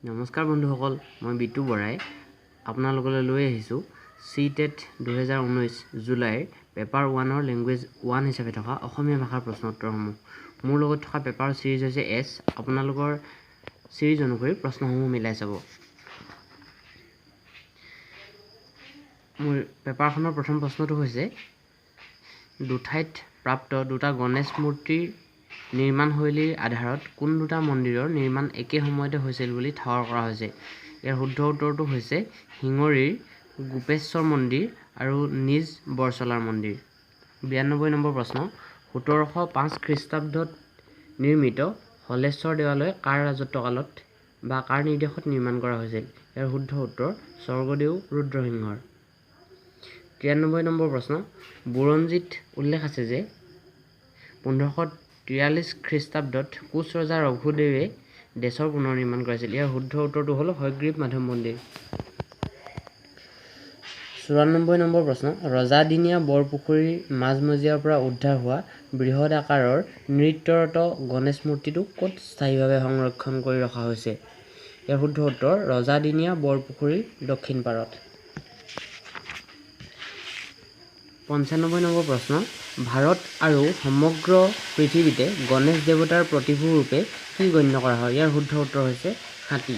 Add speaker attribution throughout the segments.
Speaker 1: নমস্কাৰ বন্ধুসকল, মই বিটু বৰাই আপোনালোকলৈ লৈ আহিছোঁ চি টেট 2019 জুলাইৰ পেপাৰ ওৱানৰ লেংগুৱেজ ওৱান হিচাপে থকা অসমীয়া ভাষাৰ প্ৰশ্ন উত্তৰসমূহ। মোৰ লগত থকা পেপাৰ ছিৰিজ হৈছে এছ। আপোনালোকৰ ছিৰিজ অনুসৰি প্ৰশ্নসমূহ মিলাই চাব। মোৰ পেপাৰখনৰ প্ৰথম প্ৰশ্নটো হৈছে, দুঠাইত প্ৰাপ্ত দুটা গণেশ মূৰ্তিৰ নিৰ্মাণ শৈলীৰ আধাৰত কোন দুটা মন্দিৰৰ নিৰ্মাণ একে সময়তে হৈছিল বুলি ঠাৱৰ কৰা হৈছে? ইয়াৰ শুদ্ধ উত্তৰটো হৈছে শিঙৰীৰ গোপেশ্বৰ মন্দিৰ আৰু নিজ বৰচলাৰ মন্দিৰ। 92 নম্বৰ প্ৰশ্ন, 1705 খ্ৰীষ্টাব্দত নিৰ্মিত হলেশ্বৰ দেৱালয় কাৰ ৰাজত্বকালত বা কাৰ নিৰ্দেশত নিৰ্মাণ কৰা হৈছিল? ইয়াৰ শুদ্ধ উত্তৰ স্বৰ্গদেউ ৰুদ্ৰসিংহৰ। 93 নম্বৰ প্ৰশ্ন, বুৰঞ্জীত উল্লেখ আছে যে 1543 খ্ৰীষ্টাব্দত কোচ ৰজা ৰঘুদেৱে দেশৰ পুনৰ নিৰ্মাণ কৰাইছিল। ইয়াৰ শুদ্ধ উত্তৰটো হ'ল হয়গ্ৰীৱ মাধৱ মন্দিৰ। 94 নম্বৰ প্ৰশ্ন, ৰজাদিনীয়া বৰপুখুৰীৰ মাজমজিয়াৰ পৰা উদ্ধাৰ হোৱা বৃহৎ আকাৰৰ নৃত্যৰত গণেশ মূৰ্তিটো ক'ত স্থায়ীভাৱে সংৰক্ষণ কৰি ৰখা হৈছে? ইয়াৰ শুদ্ধ উত্তৰ ৰজাদিনীয়া বৰপুখুৰীৰ দক্ষিণ পাৰত। 95 নম্বৰ প্ৰশ্ন, ভাৰত আৰু সমগ্ৰ পৃথিৱীতে গণেশ দেৱতাৰ প্ৰতিভূ ৰূপে কি গণ্য কৰা হয়? ইয়াৰ শুদ্ধ উত্তৰ হৈছে হাতী।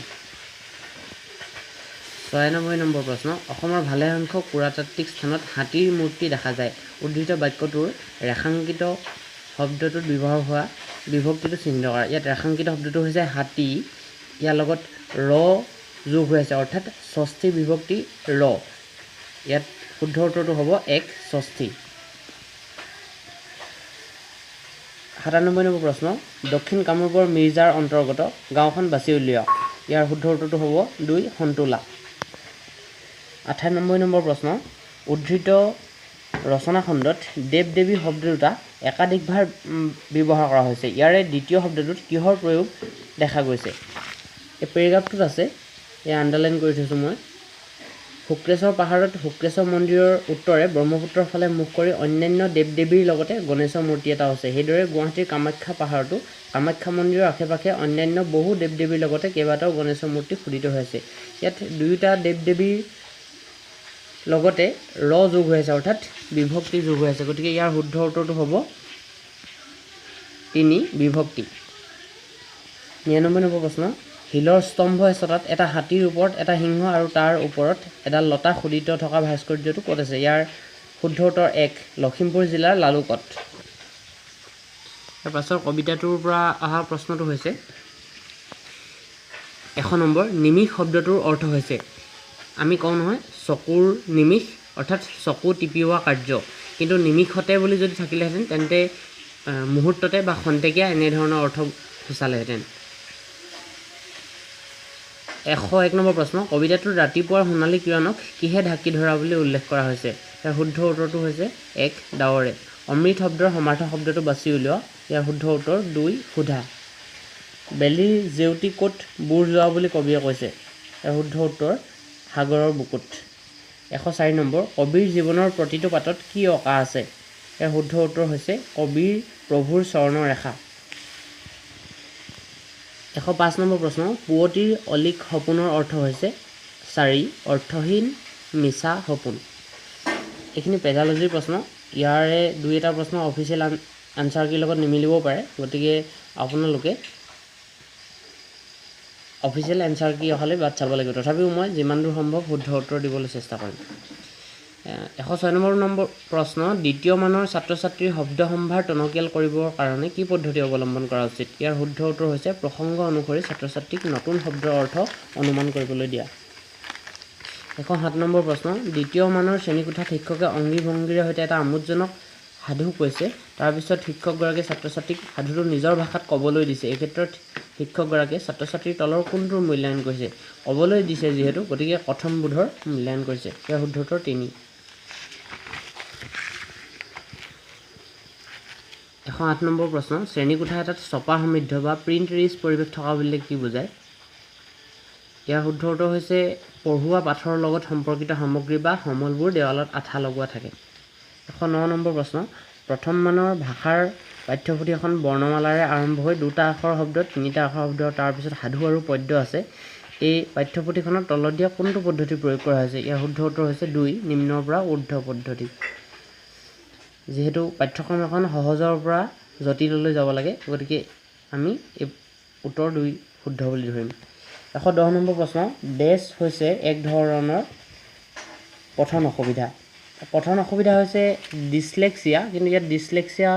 Speaker 1: 96 নম্বৰ প্ৰশ্ন, অসমৰ ভালেসংখ্যক পুৰাতাত্ত্বিক স্থানত হাতীৰ মূৰ্তি দেখা যায়। উদ্ধৃত বাক্যটোৰ ৰেখাংকিত শব্দটোত ব্যৱহাৰ হোৱা বিভক্তিটো চিহ্নিত কৰা। ইয়াত ৰেখাংকিত শব্দটো হৈছে হাতী, ইয়াৰ লগত ৰ যোগ হৈ আছে, অৰ্থাৎ ষষ্ঠী বিভক্তি ৰ। ইয়াত শুদ্ধ উত্তৰটো হ'ব এক ষষ্ঠী। 97 নম্বৰ প্ৰশ্ন, দক্ষিণ কামৰূপৰ মিৰ্জাৰ অন্তৰ্গত গাঁওখন বাছি উলিওৱা। ইয়াৰ শুদ্ধ উত্তৰটো হ'ব 2 সন্তোলা। 98 নম্বৰ প্ৰশ্ন, উদ্ধৃত ৰচনাখণ্ডত দেৱ দেৱী শব্দ দুটা একাধিকবাৰ ব্যৱহাৰ কৰা হৈছে। ইয়াৰে দ্বিতীয় শব্দটোত কিহৰ প্ৰয়োগ দেখা গৈছে? এই পেৰেগ্ৰাফটোত আছে, এই আণ্ডাৰলাইন কৰি থৈছোঁ মই। শুক্ৰেশ্বৰ পাহাৰত শুক্ৰেশ্বৰ মন্দিৰৰ উত্তৰে ব্ৰহ্মপুত্ৰৰ ফালে মুখ কৰি অন্যান্য দেৱ দেৱীৰ লগতে গণেশৰ মূৰ্তি এটাও আছে। সেইদৰে গুৱাহাটীৰ কামাখ্যা পাহাৰতো কামাখ্যা মন্দিৰৰ আশে পাশে অন্যান্য বহু দেৱ দেৱীৰ লগতে কেইবাটাও গণেশৰ মূৰ্তি খোদিত হৈ আছে। ইয়াত দুয়োটা দেৱ দেৱীৰ লগতে ৰ যোগ হৈ আছে, অৰ্থাৎ বিভক্তি যোগ হৈ আছে। গতিকে ইয়াৰ শুদ্ধ উত্তৰটো হ'ব 3 বিভক্তি। 99 নম্বৰ প্ৰশ্ন, শিলৰ স্তম্ভ এচটাত এটা হাতীৰ ওপৰত এটা সিংহ আৰু তাৰ ওপৰত এডাল লতা খোদিত থকা ভাস্কৰ্যটো ক'ত আছে? ইয়াৰ শুদ্ধ উত্তৰ 1 লখিমপুৰ জিলাৰ লালুকত। তাৰ পাছৰ কবিতাটোৰ পৰা অহা প্ৰশ্নটো হৈছে 100 নম্বৰ, নিমিষ শব্দটোৰ অৰ্থ হৈছে, আমি কওঁ নহয় চকুৰ নিমিষ, অৰ্থাৎ চকু টিপিওৱা কাৰ্য। কিন্তু নিমিষতে বুলি যদি থাকিলেহেঁতেন তেন্তে মুহূৰ্ততে বা খন্তেকীয়া এনেধৰণৰ অৰ্থ সূচালেহেঁতেন। 101 নম্বৰ প্ৰশ্ন, কবিতাটোত ৰাতিপুৱাৰ সোণালী কিৰণক কিহে ঢাকি ধৰা বুলি উল্লেখ কৰা হৈছে? ইয়াৰ শুদ্ধ উত্তৰটো হৈছে 1 ডাৱৰে। অমৃত শব্দৰ সমাৰ্থক শব্দটো বাছি উলিওৱা। ইয়াৰ শুদ্ধ উত্তৰ 2 সুধা। বেলিৰ জেউতি ক'ত বুৰ যোৱা বুলি কবিয়ে কৈছে? ইয়াৰ শুদ্ধ উত্তৰ সাগৰৰ বুকুত। 104 নম্বৰ, কবিৰ জীৱনৰ প্ৰতিটো পাতত কি অঁকা আছে? ইয়াৰ শুদ্ধ উত্তৰ হৈছে কবিৰ প্ৰভুৰ চৰণৰ ৰেখা। 105 নম্বৰ প্ৰশ্ন, পুৱতিৰ অলিক সপোনৰ অৰ্থ হৈছে 4 অৰ্থহীন মিছা সপোন। এইখিনি পেডালজিৰ প্ৰশ্ন, ইয়াৰে দুই এটা প্ৰশ্ন অফিচিয়েল আনচাৰ কীৰ লগত নিমিলিবও পাৰে, গতিকে আপোনালোকে অফিচিয়েল এনচাৰ কি অহালৈ বাট চাব লাগিব। তথাপিও মই যিমান দূৰ সম্ভৱ শুদ্ধ উত্তৰ দিবলৈ চেষ্টা কৰিম। 106 নম্বৰ প্ৰশ্ন, দ্বিতীয় মানৰ ছাত্ৰ ছাত্ৰীৰ শব্দ সম্ভাৰ টনকিয়াল কৰিবৰ কাৰণে কি পদ্ধতি অৱলম্বন কৰা উচিত? ইয়াৰ শুদ্ধ উত্তৰ হৈছে প্ৰসংগ অনুসৰি ছাত্ৰ ছাত্ৰীক নতুন শব্দৰ অৰ্থ অনুমান কৰিবলৈ দিয়া। 107 নম্বৰ প্ৰশ্ন, দ্বিতীয় মানৰ শ্ৰেণীকোঠাত শিক্ষকে অংগী ভংগীৰে সৈতে এটা আমোদজনক সাধু কৈছে, তাৰপিছত শিক্ষকগৰাকীয়ে ছাত্ৰ ছাত্ৰীক সাধুটো নিজৰ ভাষাত ক'বলৈ দিছে। এই ক্ষেত্ৰত শিক্ষকগৰাকীয়ে ছাত্ৰ ছাত্ৰীৰ তলৰ কোনটোৰ মূল্যায়ন কৰিছে? ক'বলৈ দিছে যিহেতু, গতিকে কথনবোধৰ মূল্যায়ন কৰিছে। ইয়াৰ শুদ্ধ উত্তৰ 3। 108 নম্বৰ প্ৰশ্ন, শ্ৰেণীকোঠা এটাত ছপা সমৃদ্ধ বা প্ৰিণ্ট ৰিচ পৰিৱেশ থকা বুলিলে কি বুজায়? ইয়াৰ শুদ্ধ উত্তৰ হৈছে পঢ়ুৱা পাঠৰ লগত সম্পৰ্কিত সামগ্ৰী বা সমলবোৰ দেৱালত আঠা লগোৱা থাকে। 109 নম্বৰ প্ৰশ্ন, প্ৰথম মানৰ ভাষাৰ পাঠ্যপুথি এখন বৰ্ণমালাৰে আৰম্ভ হৈ দুটা আখৰ শব্দ, তিনিটা আখৰ শব্দ, তাৰপিছত সাধু আৰু পদ্য আছে। এই পাঠ্যপুথিখনত তলত দিয়া কোনটো পদ্ধতি প্ৰয়োগ কৰা হৈছে? ইয়াৰ শুদ্ধ উত্তৰ হৈছে 2, নিম্নৰ পৰা ঊৰ্ধ্ব পদ্ধতি। যিহেতু পাঠ্যক্ৰম এখন সহজৰ পৰা জটিললৈ যাব লাগে, গতিকে আমি এই উত্তৰ 2 শুদ্ধ বুলি ধৰিম। 110 নম্বৰ প্ৰশ্ন, ডেছ হৈছে এক ধৰণৰ পঠন অসুবিধা। পঠন অসুবিধা হৈছে ডিছলেক্সিয়া, কিন্তু ইয়াত ডিছলেক্সিয়া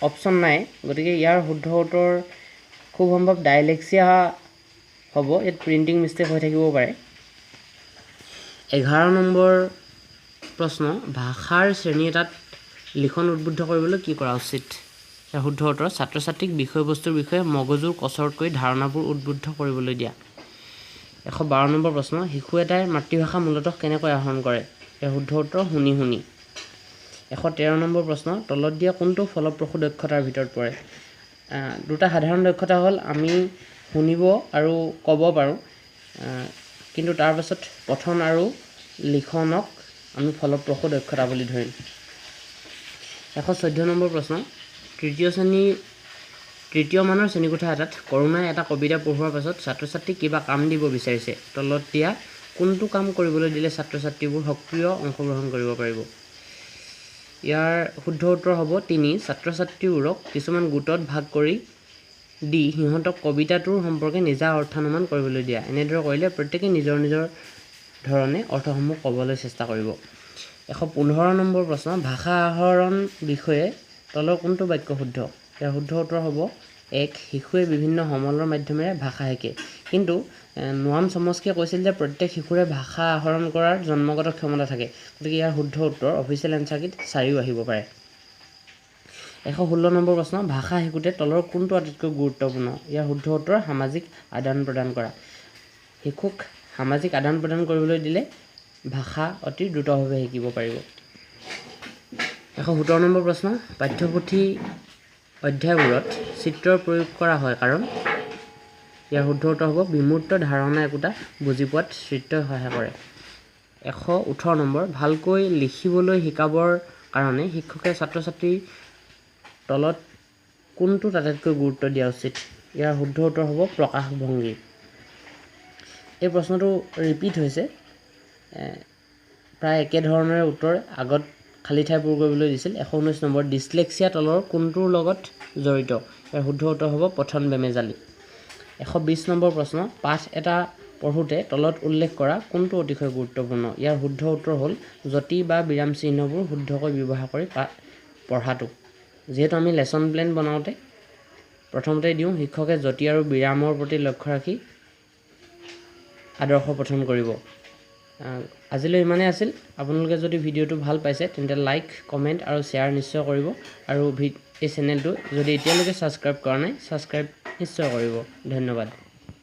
Speaker 1: অপশ্যন নাই, গতিকে ইয়াৰ শুদ্ধ উত্তৰ খুব সম্ভৱ ডাইলেক্সিয়া হ'ব। ইয়াত প্ৰিণ্টিং মিষ্টেক হৈ থাকিব পাৰে। 11 নম্বৰ প্ৰশ্ন, ভাষাৰ শ্ৰেণী এটাত লিখন উদ্বুদ্ধ কৰিবলৈ কি কৰা উচিত? ইয়াৰ শুদ্ধ উত্তৰ, ছাত্ৰ ছাত্ৰীক বিষয়বস্তুৰ বিষয়ে মগজুৰ কচৰৎ কৰি ধাৰণাবোৰ উদ্বুদ্ধ কৰিবলৈ দিয়া। 112 নম্বৰ প্ৰশ্ন, শিশু এটাই মাতৃভাষা মূলতঃ কেনেকৈ আহৰণ কৰে? ইয়াৰ শুদ্ধ উত্তৰ, শুনি শুনি। 113 নম্বৰ প্ৰশ্ন, তলত দিয়া কোনটো ফলপ্ৰসূ দক্ষতাৰ ভিতৰত পৰে? দুটা সাধাৰণ দক্ষতা হ'ল আমি শুনিব আৰু ক'ব পাৰোঁ, কিন্তু তাৰপাছত পঠন আৰু লিখনক আমি ফলপ্ৰসূ দক্ষতা বুলি ধৰিম। 114 নম্বৰ প্ৰশ্ন, তৃতীয় মানৰ শ্ৰেণীকোঠা এটাত কৰোণাই এটা কবিতা পঢ়োৱাৰ পাছত ছাত্ৰ ছাত্ৰীক কিবা কাম দিব বিচাৰিছে। তলত দিয়া কোনটো কাম কৰিবলৈ দিলে ছাত্ৰ ছাত্ৰীবোৰ সক্ৰিয় অংশগ্ৰহণ কৰিব পাৰিব? ইয়াৰ শুদ্ধ উত্তৰ হ'ব 3, ছাত্ৰ ছাত্ৰীবোৰক কিছুমান গোটত ভাগ কৰি দি সিহঁতক কবিতাটোৰ সম্পৰ্কে নিজা অർത്থানুমান কৰিবলৈ দিয়া। এনেদৰে কৰিলে প্ৰত্যেকে নিজৰ নিজৰ ধৰণে অৰ্থসমূহ ক'বলৈ চেষ্টা কৰিব। 115 নম্বৰ প্ৰশ্ন, ভাষা আহৰণ বিষয়ে তলৰ কোনটো বাক্য শুদ্ধ? ইয়াৰ শুদ্ধ উত্তৰ হ'ব 1, শিশুৱে বিভিন্ন সমলৰ মাধ্যমেৰে ভাষা শিকে। কিন্তু নোৱাম চমস্কিয়ে কৈছিল যে প্ৰত্যেক শিশুৰে ভাষা আহৰণ কৰাৰ জন্মগত ক্ষমতা থাকে, গতিকে ইয়াৰ শুদ্ধ উত্তৰ অফিচিয়েল এনচাৰ কিট 4ও আহিব পাৰে। 116 নম্বৰ প্ৰশ্ন, ভাষা শিকোঁতে তলৰ কোনটো আটাইতকৈ গুৰুত্বপূৰ্ণ? ইয়াৰ শুদ্ধ উত্তৰ সামাজিক আদান প্ৰদান কৰা। শিশুক সামাজিক আদান প্ৰদান কৰিবলৈ দিলে ভাষা অতি দ্ৰুতভাৱে শিকিব পাৰিব। 117 নম্বৰ প্ৰশ্ন, পাঠ্যপুথি অধ্যায়বোৰত চিত্ৰৰ প্ৰয়োগ কৰা হয় কাৰণ? ইয়াৰ শুদ্ধ উত্তৰ হ'ব বিমূৰ্ত ধাৰণা একোটা বুজি পোৱাত চিত্ৰই সহায় কৰে। 118 নম্বৰ, ভালকৈ লিখিবলৈ শিকাবৰ কাৰণে শিক্ষকে ছাত্ৰ ছাত্ৰীৰ তলত কোনটোত আটাইতকৈ গুৰুত্ব দিয়া উচিত? ইয়াৰ শুদ্ধ উত্তৰ হ'ব প্ৰকাশভংগী। এই প্ৰশ্নটো ৰিপিট হৈছে, প্ৰায় একেধৰণৰে উত্তৰ আগত খালী ঠাই পূৰ কৰিবলৈ দিছিল। 119 নম্বৰ, ডিছলেক্সিয়া তলৰ কোনটোৰ লগত জড়িত? ইয়াৰ শুদ্ধ উত্তৰ হ'ব পঠন বেমেজালি। 120 নম্বৰ প্ৰশ্ন, পাঠ এটা পঢ়োঁতে তলত উল্লেখ কৰা কোনটো অতিশয় গুৰুত্বপূৰ্ণ? ইয়াৰ শুদ্ধ উত্তৰ হ'ল যতি বা বিৰাম চিহ্নবোৰ শুদ্ধকৈ ব্যৱহাৰ কৰি পঢ়াটো। যিহেতু আমি লেচন প্লেন বনাওঁতে প্ৰথমতে দিওঁ শিক্ষকে যতি আৰু বিৰামৰ প্ৰতি লক্ষ্য ৰাখি আদৰ্শ পঠন কৰিব। আজিলৈ ইমানেই আছিল। আপোনালোকে যদি ভিডিঅ'টো ভাল পাইছে তেন্তে লাইক, কমেণ্ট আৰু শ্বেয়াৰ নিশ্চয় কৰিব আৰু এই চেনেলটো যদি এতিয়ালৈকে ছাবস্ক্ৰাইব কৰা নাই ছাবস্ক্ৰাইব নিশ্চয় কৰিব। ধন্যবাদ।